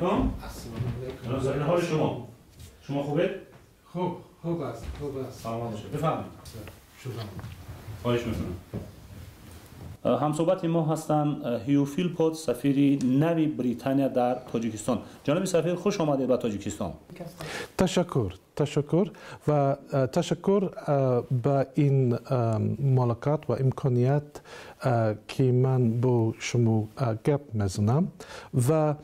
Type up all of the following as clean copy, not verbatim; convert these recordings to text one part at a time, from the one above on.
Алейкум. Ассалому Алейкум. Ҳоли шумо? Шумо хубед? Хуб, хуб аст, хуб аст. Саломат бошед. Бифармоед. Шудам. Хоҳиш мекунам. Ҳамсӯҳбати мо ҳастанд Ҳю Филпот, сафири нави Британия дар Тоҷикистон. Ҷаноби сафир, хуш омадед ба Тоҷикистон. Ташаккур, ташаккур ва ташаккур ба ин мулоқот ва имконият, ки ман бо шумо гап мезанам, ва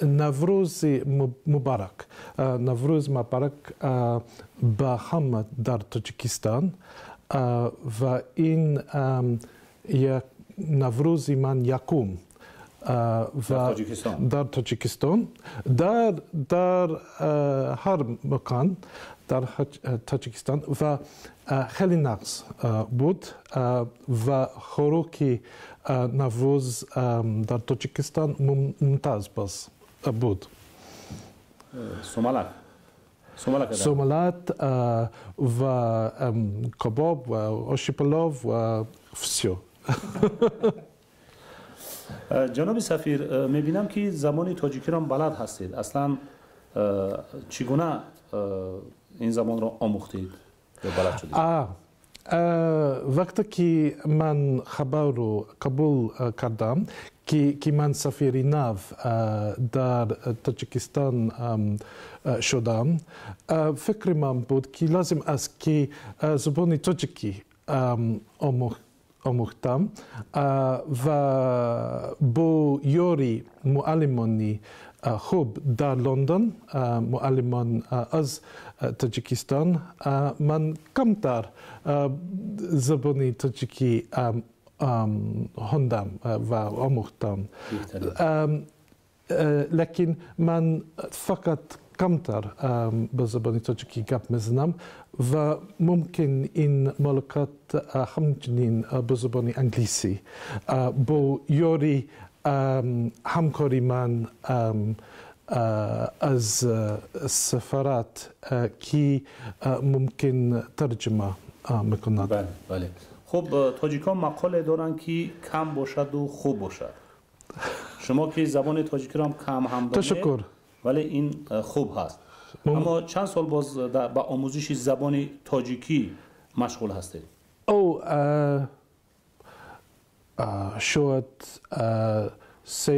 Наврӯзи муборак, Наврӯз муборак ба ҳама дар Тоҷикистон. Ва ин як Наврӯзи ман якум дар Тоҷикистон, дар ҳар макон дар Тоҷикистон, ва хеле нағз буд ва хӯроки Наврӯз дар Тоҷикистон мумтаз буд. Сумалак. Сумалак ва кабоб ва оши палов ва всё. Ҷаноби сафир, мебинам, ки забони тоҷикиро балад ҳастед. Аслан чӣ гуна ин забонро омӯхтед ё балад шудед? Вақте ки ман хабарро қабул кардам, ки ман сафири нав дар Тоҷикистон шудам, фикри ман буд, ки лозим аст, ки забони тоҷикӣ омӯхтам, ва бо ёри муаллимони хуб дар Лондон, муаллимон аз Тоҷикистон, ман камтар забони тоҷикӣ хондам ва омӯхтам. Лекин ман фақат камтар ба забони тоҷикӣ гап мезанам ва мумкин ин мулоқот ҳамчунин ба забони англисӣ бо ёри ҳамкори ман аз сафорат, ки мумкин тарҷума мекунад. Бале. Хуб, тоҷикон мақоле доранд, ки кам бошаду хуб бошад. Шумо ки забони тоҷикиро кам ҳам донед, Ташаккур. вале ин хуб ҳаст. Аммо чанд сол боз ба омӯзиши забони тоҷикӣ машғул ҳастед? О, шояд се,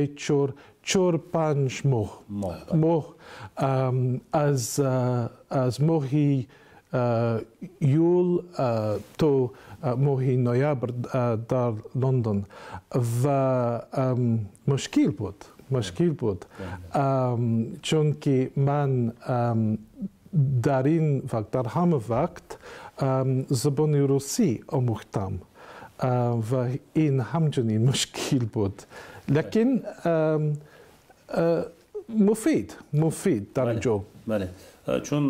чор, панҷ моҳ. Моҳ аз моҳи июл то моҳи ноябр дар Лондон, ва мушкил буд, мушкил буд, чунки ман дар ин вақт, дар ҳама вақт забони русӣ омӯхтам ва ин ҳамчунин мушкил буд, лекин муфид, муфид дар ҷо. Бале, чун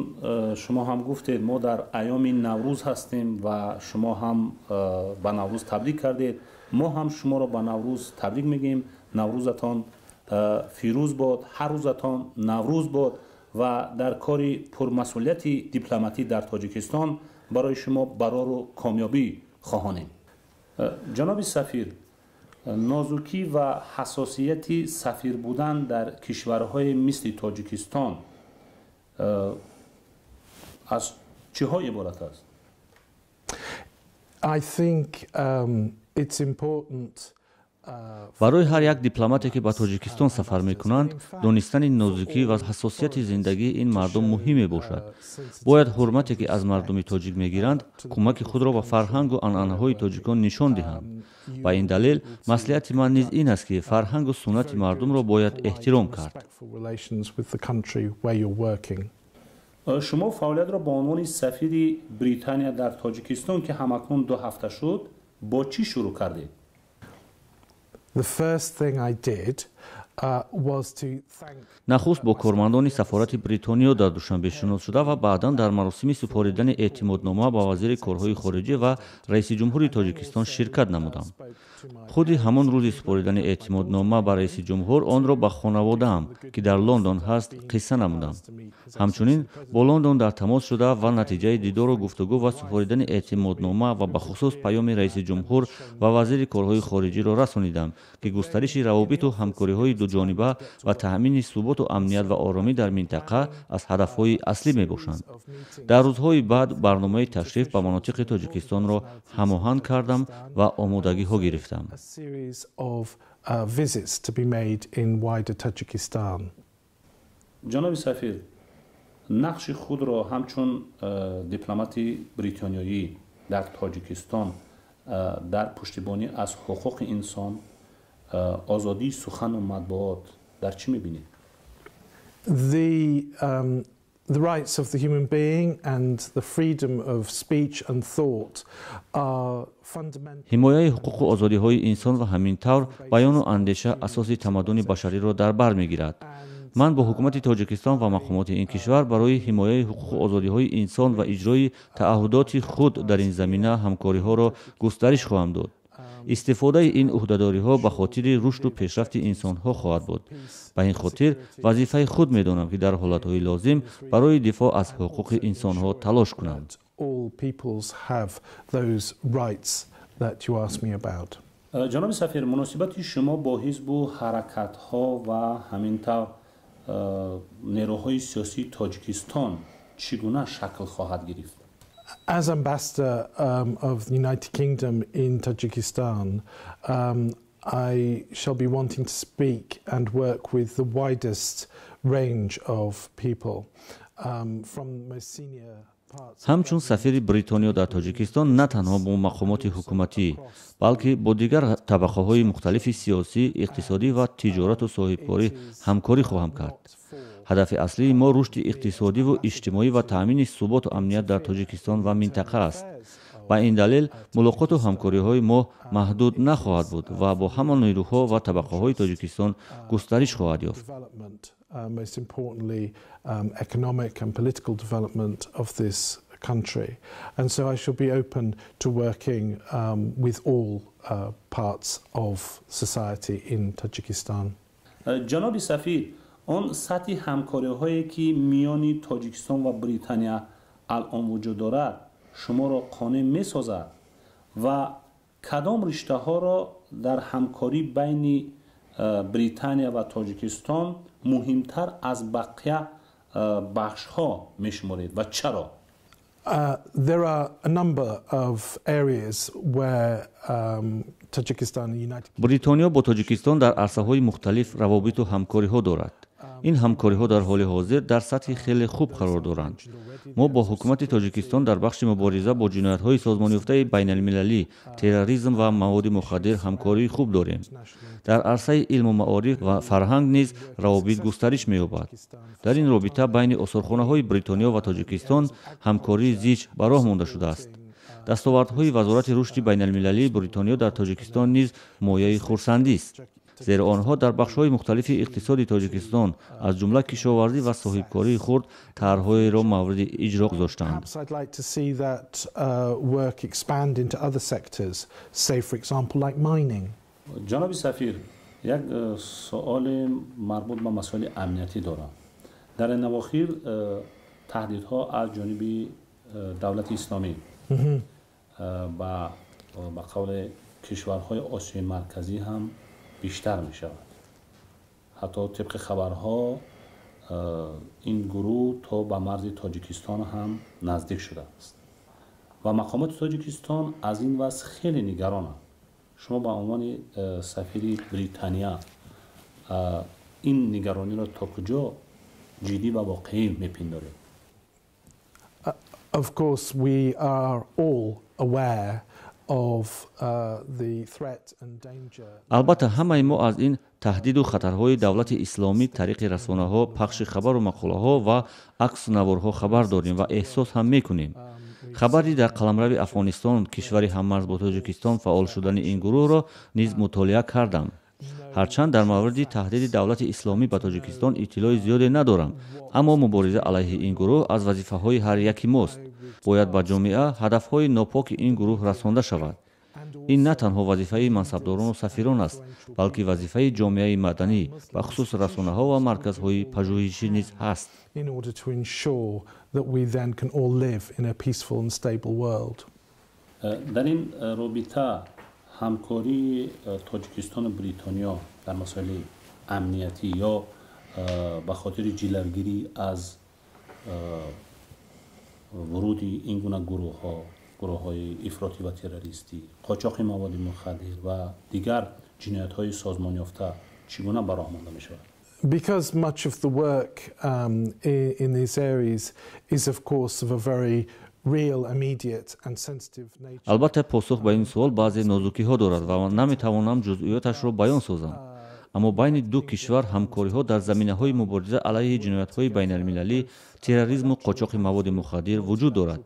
шумо ҳам гуфтед, мо дар айёми Наврӯз ҳастем ва шумо ҳам ба Наврӯз табрик кардед, мо ҳам шуморо ба Наврӯз табрик мегӯем. Наврӯзатон фирӯз бод, ҳар рӯзатон Наврӯз бод ва дар кори пурмасъулияти дипломатӣ дар Тоҷикистон барои шумо барору комёбӣ хоҳонем. Ҷаноби сафир, нозукӣ ва ҳассосияти сафир будан дар кишварҳои мисли Тоҷикистон аз чиҳо иборат аст? I think it's important. Барои ҳар як дипломате, ки ба Тоҷикистон сафар мекунанд, донистани нозукӣ ва ҳассосияти зиндагии ин мардум муҳим мебошад. Бояд ҳурмате, ки аз мардуми тоҷик мегиранд, кӯмаки худро ба фарҳангу анъанаҳои тоҷикон нишон диҳанд. Ба ин далел маслиҳати ман низ ин аст, ки фарҳангу суннати мардумро бояд эҳтиром кард. Шумо фаъолиятро ба унвони сафири Британия дар Тоҷикистон, ки ҳамакнун 2 ҳафта шуд, бо чӣ шурӯъ кардед? The first thing I did was to thank Нахуст бо кормандони сафорати Бритониё дар Душанбе шинос шуда ва баъдан дар маросими супоридани эътимоднома ба вазири корҳои хориҷӣ ва раиси ҷумҳури Тоҷикистон ширкат намудам. Худи ҳамон рӯзи супоридани эътимоднома ба раиси ҷумҳур онро ба хонаводаам, ки дар Лондон ҳаст, қисса намудам. Ҳамчунин бо Лондон дар тамос шуда ва натиҷаи дидору гуфтугӯ ва супоридани эътимоднома ва бахусус паёми раиси ҷумҳур ва вазири корҳои хориҷиро расонидам, ки густариши равобиту ҳамкориҳои дуҷониба ва таъмини суботу амният ва оромӣ дар минтақа аз ҳадафҳои аслӣ мебошанд. Дар рӯзҳои баъд барномаи ташриф ба манотиқи Тоҷикистонро ҳамоҳанг кардам ва омодагиҳо гирифтам. Visits to be made in wider Tajikistan. Ҷаноби сафир, нақши худро ҳамчун дипломати бритониёӣ дар Тоҷикистон дар пуштибонӣ аз ҳуқуқи инсон, озодии сухану матбуот дар чӣ мебинед? The rights of the human being and the freedom of speech and thought are fundamental. Ҳимояи ҳуқуқу озодиҳои инсон ва ҳамин тавр баёну андеша асоси тамаддуни башариро дар бар мегирад. Ман бо ҳукумати Тоҷикистон ва мақомоти ин кишвар барои ҳимояи ҳуқуқу озодиҳои инсон ва иҷрои таъаҳҳудоти худ дар ин замина ҳамкориҳоро густариш хоҳам дод. Истифодаи ин ӯҳдадориҳо ба хотири рушду пешрафти инсонҳо хоҳад буд. Ба ин хотир вазифаи худ медонам, ки дар ҳолатҳои лозим барои дифоъ аз ҳуқуқи инсонҳо талош кунам. All peoples have those rights that you asked me about. Ҷаноби сафир, муносибати шумо бо ҳизбу ҳаракатҳо ва ҳамин тавр нерӯҳои сиёсии Тоҷикистон чӣ гуна шакл хоҳад гирифт? As ambassador of the United Kingdom in Tajikistan, I shall be wanting to speak and work with the widest range of people, from most senior Ҳамчун сафири Бритониё дар Тоҷикистон на танҳо бо мақомоти ҳукуматӣ, балки бо дигар табақаҳои мухталифи сиёсӣ, иқтисодӣ ва тиҷорату соҳибкорӣ ҳамкорӣ хоҳам кард. Ҳадафи аслии мо рушди иқтисодиву иҷтимоӣ ва таъмини суботу амният дар Тоҷикистон ва минтақа аст. Ба ин далел мулоқоту ҳамкориҳои мо маҳдуд нахоҳад буд ва бо ҳама нерӯҳо ва табақаҳои Тоҷикистон густариш хоҳад ёфт. Most importantly, economic and political development of this country. And so I shall be open to working with all parts of society in Tajikistan. Ҷаноби сафир, он сатҳи ҳамкориҳое, ки миёни Тоҷикистон ва Британия алон вуҷуд дорад, шуморо қонеъ месозад ва кадом риштаҳоро дар ҳамкорӣ байни Британия ва Тоҷикистон муҳимтар аз бақия бахшҳо мешуморед ва чаро? There are a number of areas where Tajikistan and United Бритониё бо Тоҷикистон дар арсаҳои мухталиф равобиту ҳамкориҳо дорад. Ин ҳамкориҳо дар ҳоли ҳозир дар сатҳи хеле хуб қарор доранд. Мо бо ҳукумати Тоҷикистон дар бахши мубориза бо ҷиноятҳои созмонёфтаи байналмилалӣ, терроризм ва маводи мухаддир ҳамкории хуб дорем. Дар арсаи илму маориф ва фарҳанг низ равобит густариш меёбад. Дар ин робита байни осорхонаҳои Бритониё ва Тоҷикистон ҳамкории зич ба роҳ монда шудааст. Дастовардҳои Вазорати рушди байналмилалии Бритониё дар Тоҷикистон низ мояи хурсандист, зеро онҳо дар бахшҳои мухталифи иқтисоди Тоҷикистон, аз ҷумла кишоварзӣ ва соҳибкории хурд, тарҳҳоеро мавриди иҷро гузоштанд. Perhaps I'd like to see that work expand into other sectors, say, for example, like mining. Ҷаноби сафир, як суоли марбут ба масоили амниятӣ дорам. Дар ин авохир таҳдидҳо аз ҷониби Давлати Исломӣ ба қавли кишварҳои Осиёи Марказӣ ҳам бештар мешавад. Ҳатто тибқи хабарҳо ин гурӯҳ то ба марзи Тоҷикистон ҳам наздик шудааст ва мақомоти Тоҷикистон аз ин вазъ хеле нигаронанд. Шумо ба унвони сафири Британия ин нигарониро то куҷо ҷиддӣ ва воқеӣ мепиндоред? Of course, we are all aware of the threat and danger. Албатта, ҳамаи мо аз ин таҳдиду хатарҳои Давлати Исломӣ тариқи расонаҳо, пахши хабару мақолаҳо ва аксу наворҳо хабар дорем ва эҳсос ҳам мекунем. Хабари дар қаламрави Афғонистон, кишвари ҳаммарз бо Тоҷикистон, фаъол шудани ин гурӯҳро низ мутолиа кардам. Ҳарчанд дар мавриди таҳдиди Давлати Исломӣ ба Тоҷикистон иттилои зиёде надорам, аммо мубориза алайҳи ин гурӯҳ аз вазифаҳои ҳар яки мост. Бояд ба ҷомеа ҳадафҳои нопоки ин гурӯҳ расонда шавад. Ин на танҳо вазифаи мансабдорону сафирон аст, балки вазифаи ҷомеаи маданӣ, бахусус расонаҳо ва марказҳои пажӯҳишӣ низ ҳаст. In order to ensure that we then can all live in a peaceful and stable world. Дар ин робита ҳамкории Тоҷикистону Бритониё дар масоили Амниятӣ ё ба хотири ҷилавгирӣ аз вуруди ин гуна гурӯҳҳо, гурӯҳҳои ифротӣ ва террористӣ, қочоқи маводи мухаддир ва дигар ҷиноятҳои созмонёфта чӣ гуна ба роҳ монда мешавад? Because much of the work in these areas is, of course, of a very real, immediate and sensitive nature. Албатта, посух ба ин суол баъзе нозукиҳо дорад ва ман наметавонам ҷузъиёташро баён созам, аммо байни ду кишвар ҳамкориҳо дар заминаҳои мубориза алайҳи ҷиноятҳои байналмилалӣ, терроризму қочоқи маводи мухаддир вуҷуд дорад.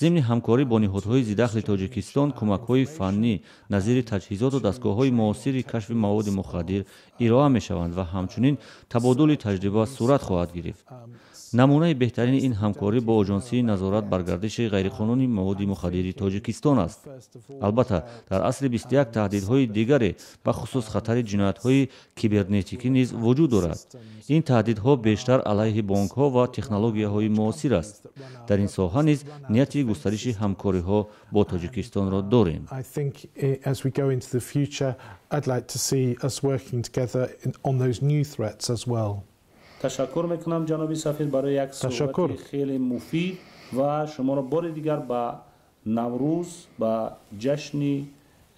Зимни ҳамкорӣ бо ниҳодҳои зидахли Тоҷикистон кӯмакҳои фаннӣ назири таҷҳизоту дастгоҳҳои муосири кашфи маводи мухаддир ироа мешаванд ва ҳамчунин табодули таҷриба сурат хоҳад гирифт. Намунаи беҳтарини ин ҳамкорӣ бо Оҷонсии назорат бар гардиши ғайриқонунии маводи мухаддири Тоҷикистон аст. Албатта, дар асри 21 таҳдидҳои дигаре, бахусус хатари ҷиноятҳои кибернетикӣ низ вуҷуд дорад. Ин таҳдидҳо бештар алайҳи бонкҳо ва технологияҳои муосир аст. Дар ин соҳа низ нияти густариши ҳамкориҳо бо Тоҷикистонро дорем. As we go into the future, I'd like to see us working together on those new threats as well. Ташаккур мекунам, ҷаноби сафир, барои як суҳбати хеле муфид ва шуморо бори дигар ба Наврӯз, ба ҷашни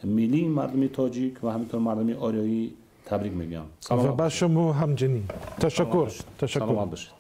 миллии мардуми тоҷик ва ҳаминтур мардуми ориёӣ табрик мегӯям. Ва ба шумо ҳамчунин. Ташаккур, ташаккур. Саломат бошед.